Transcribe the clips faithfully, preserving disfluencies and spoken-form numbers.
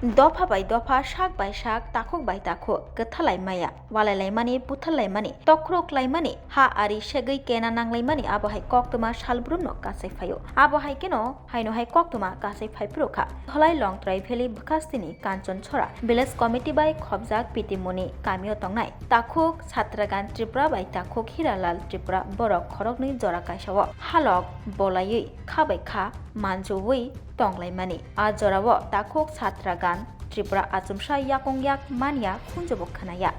Dopha bai dopha, sak bai sak, takhuk bai takhuk, kwthalaimaya, walailai mani, butharlai mani, tokhroklai mani, ha ari segwi kena nanglai mani, abo hai koktwma salbrumno kasai phaio. Abo hai keno haino hai koktwma kasai phai phuru kha. Dholai Longtrai Valley bwkhastini Kanchanchhara Village Committee bai khobjak Pitimoni kamio tongnai takhuk Satragan Tripura bai takhuk Hiralal Tripura borok khoroknwi jora kaisao halok bolaiwi kha bai kha manjui tonglaimani. A jorao takhuk Satragan Tripura achomsa yakung yak manya khunjubo khnaya.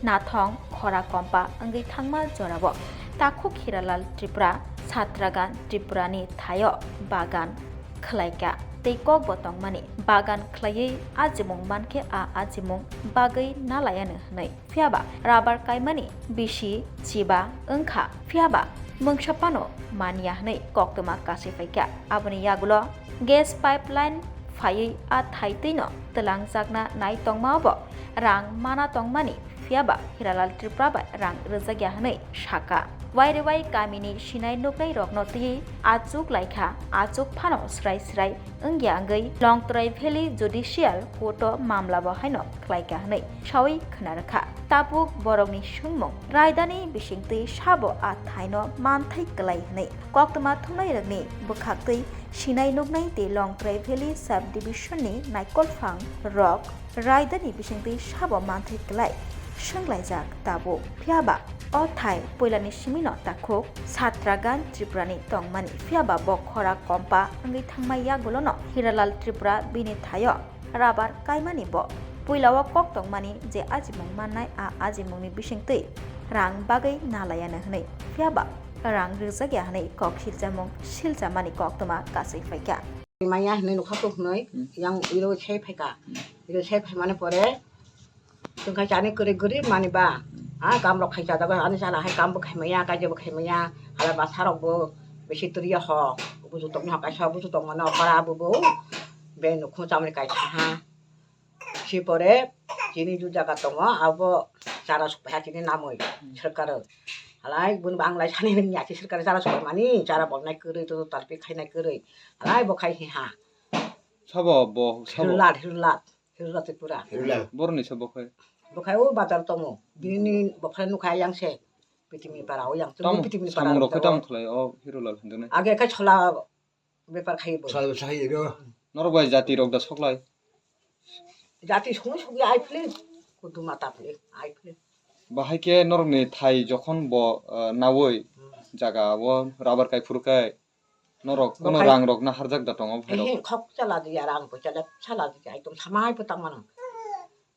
Nathong khora kompa wngwi thangma jorao takhuk Hiralal Tripura Satragan Tripurani thaio bagan khlaikha tei kokbo tongmani. Bagan khlaiwi ajimung mankhe a ajimung bagwi nalayano hwnwi. Phiyaba rabar kaimani bisi chiba wngkha, phiyaba mungsa phano manya hwnwi koktwma kasui phaikha. Aboni yagulo gas pipeline phaiwi a thai twino twlangjakna nai tongmao bo rang mana tongmani, phiyaba Hiralal Tripura bai rang rwjakya hwnwi sakha. Wairewai kamini sinai nuknai rokno twiwi achuk laikha, achuk phano srai srai wngya wngwi Longtrai Valley Judicial Court o mamla bo haino khlaikha hwnwi sawi khna rwkha. Tabuk borokni swngmung raidani bisingtwi sabo a thaino manthai kwlai hwnwi koktwma thumnairokni bwkhaktwi sinai nuknai tei Longtrai Valley Sub Division ni naikolphang rok raidani bisingtwi sabo manthai kwlai swnglaijak tabuk. Phiyaba o thai puilani simino takhuk Satragan Tripurani tongmani, phiyaba bo khora kompa wngwi thangma yagulono Hiralal Tripura bini thaio rabar kaimani bo. Puilao kok tongmani je ajimung mannai, a ajimungni bisingtwi rang bagwi nalayano hwnwi, phiyaba rang rwjakya hwnwi kok siljamung siljamani koktwma kasui phaikha. Maya hinwi nukha tok hinwi yang iro sai phaikha. Iro sai phaimani pore chwng khai chani kwrwi kwrwi mani ba. Ha, kam rok khai chajago, ani chana hai kam bo khai maya, kaijabo khai maya. Hala bwsa rok bo bisi twrwi ho. Buju tokni ho kaisa, buju tongmani okora bubu. Be nukhu chamani kaisa ha. Si pore chini ju jaga tongo, abo chara sukpaiha chini namwi sirkaro. Halai bun bang lai sani nini achi sirkaro chara sukpaimani, chara bolnai kwrwi, to talpi khainai kwrwi. Halai bo khai hiha. Sabo bo, sabo. Hirulat, hirulat, hirulat Tripura. Hirulat. Boroni sabo khai. Bo khai o bazar tongo. Bini bo khai nukha yang se. Pitimi para o yang. Tamo, Pitimi para samung rok khai tamo khlai o Hirulal hindone. Age khai chola bepar khai bo. Chola bepar khai bo. Norok bai jati rok da soklai. Jati songwi songwi ai phile. Kuduma ta phile, ai phile. Bahai khe norokni thai jokhon bo, ah, nawi jaga o rabar kai phuru khe norok kono rang rok naharjak da tongo bhai rok? Ehe, khok chala diya, rang bo chala, chala diya, ekdom samai bo tangmano.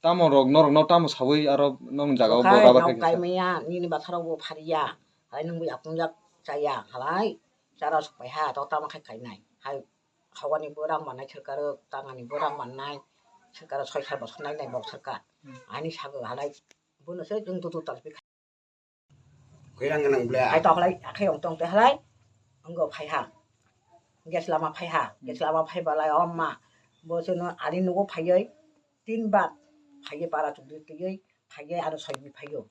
Tamo rok norok no tamo sawi aro nong jaga o bo rabar kai maya, nini batharo bo phariya, hai nung bo yakung yak chaya, halai chara sukpaiha, to tamo khai kainai, hai hawani bo rang mannai sirkaro, tangani bo rang mannai sirkaro, soi sar bosor nai nai bok sirkar, ani sago halai. Bono se jung tutu talpi khai. Khe yang nang ble. Hai to halai, akhai ong tong te halai. Ongo phai ha. Gas lama phai ha. Gas lama phai balai, o ma. Bo se no ani nugo phaioi. Tin bar. Phaioi para chukri twioi. Phaioi aro soi bi phaio.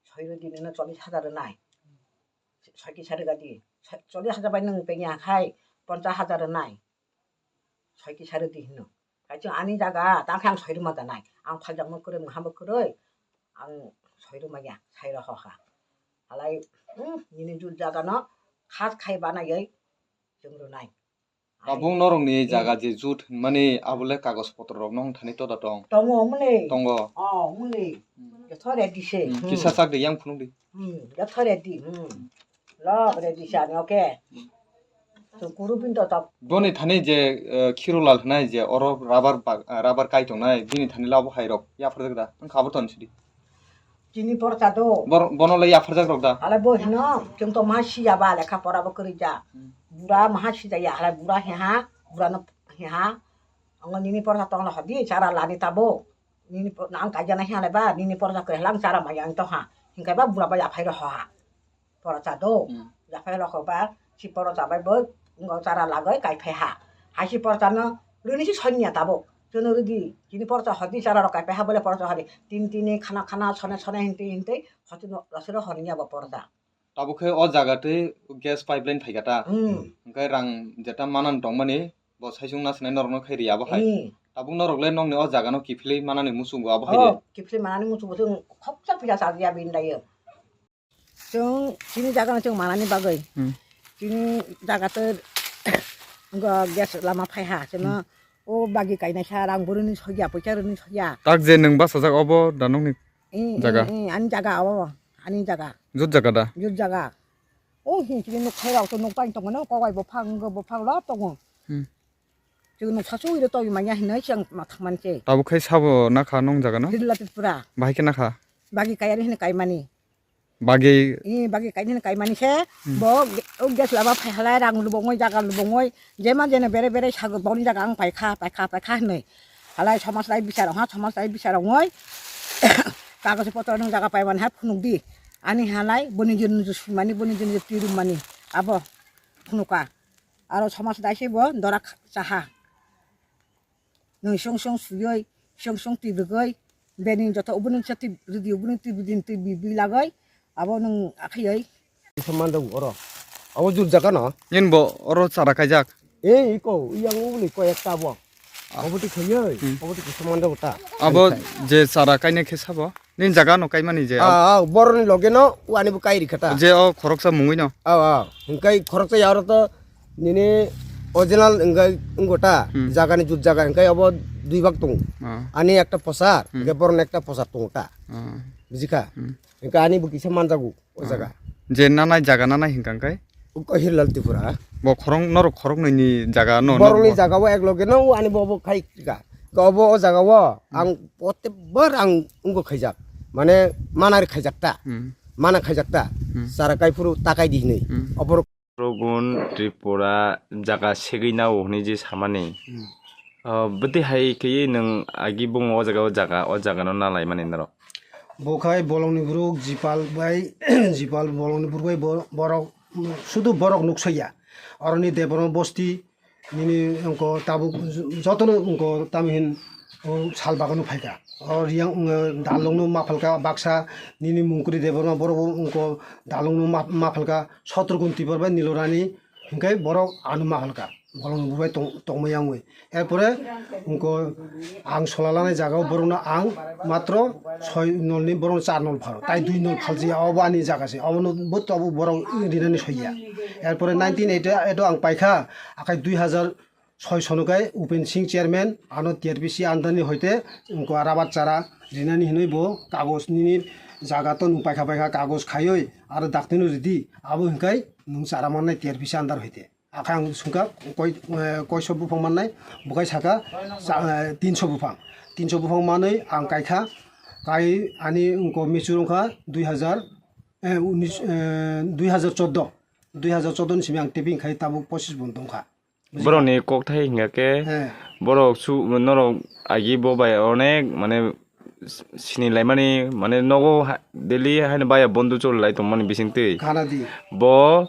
Soi ro din no chollish hajar nai. Soi kisa rega di. Chollish hajar bai nung pengya khai. Ponchash hajar nai. Soi kisa rwdi hino. Kaichung ani jaga, tang khe ang soi rwma da nai. Ang phaljak mo kwrwi, mwha mo kwrwi. Ang soi rwma ya, sai rw hoha. Halai, hmm, nini jut jaga no khas khai banaioi chwng rwnai. Tabuk norokni jaga je jut hinmani, abole kagoj potro rok no thani toda tong? Tongo, mwnwi. Tongo. Oh, mwnwi. Joto ready se. Hmm, hmm. Kisa sak de, yang phunuk di. Hmm, joto ready, hmm. Lok ready se ani, okay. Chwng kuru bin to tok. Boni thani je, eh, Khirulal hwnai je oro rubber bag-, eh, rubber kai tongnai, bini thani labo hai rok yapharjak da? Ang kha bo ton sidi. Chini porcha do. Bor-, bono le yapharjak rok da? Ale bo hino, chwng to ma siya ba lekha pora bo kwrwi ja. Hmm. Bura maha sijaya, halai bura heha, bura no heha. Ang nini porcha tongla hodi, chara lani tabo. Nini po-, ang kaijana hiya le ba, nini porcha kwrwi hala ang chara maya ang to ha. Hingkai ba bura ba yaphai ro ha. Porcha do. Hmm. Yaphai ro ba, si porcha bai bo, ngo chara lagoi kai phai ha. Hai si porcha no, rini si sonya tabo. Chwng rwdi, chini porcha hodi chara rok kai phai ha bole porcha hodi. Tin tini khana khana sone sone hinte hinte, hoti no rasiro honiya bo porcha. Tabuk khe o jaga twi gas pipeline phaikha ta? Hmm. Hwnkhe rang jeta manan tongmani bo saichung nasinai norokno khai ri abo hai? Hmm. Tabuk norok le nokni o jaga no kiphilwi manani muchungo abo hai de. Oh, kiphilwi manani muchungo chwng khoksa pila chajiya bini dai. Chwng chini jaga no chwng manani bagwi. Hmm. Chini jaga to go gas lama phai ha chwngno. Hmm. O bagi kainai sa rang buruni soya, poisa runi soya. Tak je nwng bachajak obo da nokni jaga? Eh, eh, eh, ani jaga obo, ani jaga. Jut jaga da? Jut jaga. O hin chini nuk khairok to nuk pain tongo no, kogai bo phang, go bo phang lo tongo. Hmm. Chwng noksa chugwi rw tongwi manya hinwi chwng ma thangmani se. Tabuk khai sabo nakha nong jaga no? Hirla Tripura. Bahai khe nakha? Bagi kayani hinwi kaimani. Bagi? Ee, bagi kaini hinwi kaimani se. Hmm. Bo ge-, o gas laba phai halai rang lubungwi jaga lubungwi jema jene bere bere sago boni jaga ang paikha, paikha, paikha hinwi. Halai somas lai bichar wngha, somas lai bichar wngwi kagoj potro nung jaga paimani hai phunukdi. Ani halai boni jin sumani, boni jin twi rwmani abo phunuka. Aro somas dai se bo dora kha-, chaha. Nwng song song suyoi, song song twi rwgoi, beni joto ubuni se twi rwdi, ubuni twi rwdi, twi bi, bi lagoi, abo nwng akhayoi. Kisa manjago oro. Abo jur jaga no? Nini bo oro chara kaijak? Ee, iko, iyang ubuni ko ekta abo. Ah. Abo twi khayoi, hmm, abo twi kisa manjago ta. Abo je chara kainai khe sabo? Nini jaga no kaimani je, ah, ah, boroni loge no wani bo kai rikha ta. Je o khoroksa mungwi no. Ah, ah. Hingkai khoroksa ya oro to nini original hingkai wngko ta. Hmm. Jaga ni jut jaga hingkai obo dui bak tongo. Ah. Ani ekta posar, hmm, hingkai boroni ekta posar tongo ta. Ah. Bujikha? Hmm. Hingkai ani bo kisa manjago o jaga. Je nanai jaga nanai hingka hingkai? Uko Hirlal Tripura. Bo khorok, norok khoroknwi ni jaga no, borokni jaga o ek loge no ani bo, bo khai ka. Ka obo o jaga o, hmm, ang pote bar ang wngko khaijak. Mane mana ri khaijak ta. Hmm. Mana khaijak ta. Hmm. Chara kai phuru ta kai di hinwi. Hmm. Oborok Rogun Tripura jaga segwi nao hwnwi je samani. Hmm. Ah, bwtwi hai khe nwng agi bung o jaga, o jaga, o jaga no na lai mani norok? Bo khai bolongni borok Jipal bai, Jipal bolongni borok bai bo-, borok, sudu borok nuk saiya. Oroni Debbarma bosti nini wngko tabuk jotono wngko tamo hin o sal bagano phaika. O riyang, wng, dalongno ma phalka baksa nini Mungkuri Debbarma borok bo wngko dalongno ma, ma phalka Sotrogun Tibor bai Nilorani. Hingke borok ano ma halka, bolong bubai tong-, tongma yangwi. Erpore wngko ang sola lanai jaga o borokno ang matro soi nol ni borok char nol pharo, tai dui nol phalji ya, obo ani jaga se, obono bo tobo borok rinani soiya. Erpore nineteen eighty eight o ang paikha, akai dui hazar soi sono kai Upen Singh chairman ano T R P C under ni hoite wngko rabar chara rinani hinwi bo kagoj nini jaga to nwng paikha paikha kagoj khaiwi aro daktino ridi abo hingkai nwng chara mannai T R P C under hoite. Akhe ang sungkha koi, eh, koiso buphang mannai, bukai saka, cha-, eh, tinso buphang. Tinso buphang manwi ang kaikha, kai ani wngko mechur wngkha dui hazar, eh, unis, eh, dui hazar chordo, dui hazar chordo ni simi ang taping khai tabuk pochis bon tongkha. Bujikha? Borokni kokthai hingkha khe, eh, borok su-, norok agi bo bai onek, mane, sini laimani, mane, nogo ha-, daily haino baya bondo choli lai tongmani bisingtwi. Khana di. Bo,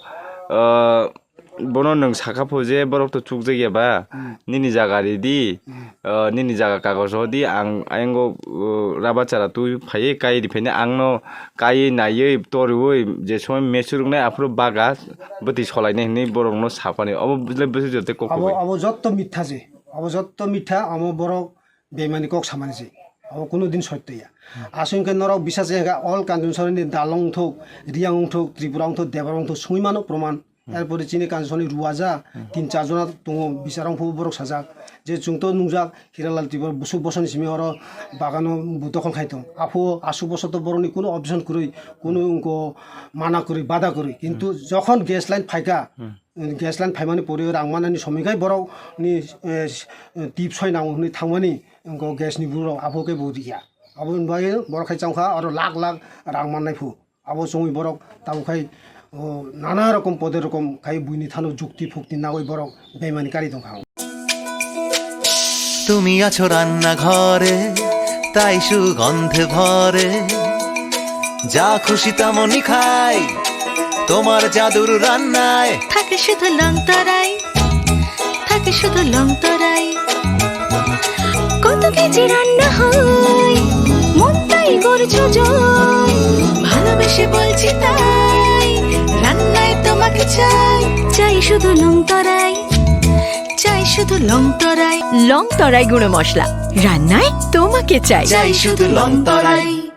ah, bono nwng sakha pho je borok to chukjak ya ba, hmm, nini jaga ridi, hmm, ah, nini jaga kagoj rw di, ang ayang o, ah, raba chara twi phaiwi kai ri phaini ang no kaiwi naiwi toriwi je somoi mechur wngnai aphuru baga bwtwi solainai hinwi borok no saphani. Obo bwsle bwsajwk tei kok kubui. Abo, abo jotto mitha se. Abo jotto mitha, abo borok bemani kok samani se. Abo kuno din sotto ya. Hmm. Aswk hwnkhe norok bisa se hwnkhe all Kanchanjali ni Dalong wngthok, Riyang wngthok, Tripura wngthok, Debbarma wngthok sungwi mano proman. Hmm. Erpore chini Kanchanjali Ruwaja, hmm, tin char jona tongo, bisarong phubo borok sajak. Je chwngto nungjak Hiralal Tripura busuk bosoni simi oro bagano bo dokhol khai tong. Aphuo aswk bosor to borokni kuno objection kwrwi, kuno wngko mana kwrwi, bada kwrwi. Kintu, hmm, jokhon gas line phaikha, hmm, gas line phaimani pore rang manani somoi khai borok ni, eh, tip soi nango hwnwi thangmani wngko gas ni borok abo khe bo riya. Abo ni bagwi borok khai chongkha oro lakh lakh rang mannai phu. Abo chongwi borok tabuk khai, o, nana rokom pode rokom khai buini thano jukti phukti nagwi borok bemani kari tongkha. তুমি আছো রান্নাঘরে, তাই সুগন্ধে ভরে। যা খুশি তেমনই খাই, তোমার জাদুর রান্নায়। থাকে শুধু লং তরাই, থাকে শুধু লং তরাই। কত কেজি রান্না হয়, মনটাই করছো জয়। ভালোবেসে বলছি তাই, রান্নায় তোমাকে চাই, চাই শুধু লং তরাই। চাই শুধু লং তরাই। লং তরাই গুঁড়ো মশলা, রান্নায় তোমাকে চাই। চাই শুধু লং তরাই।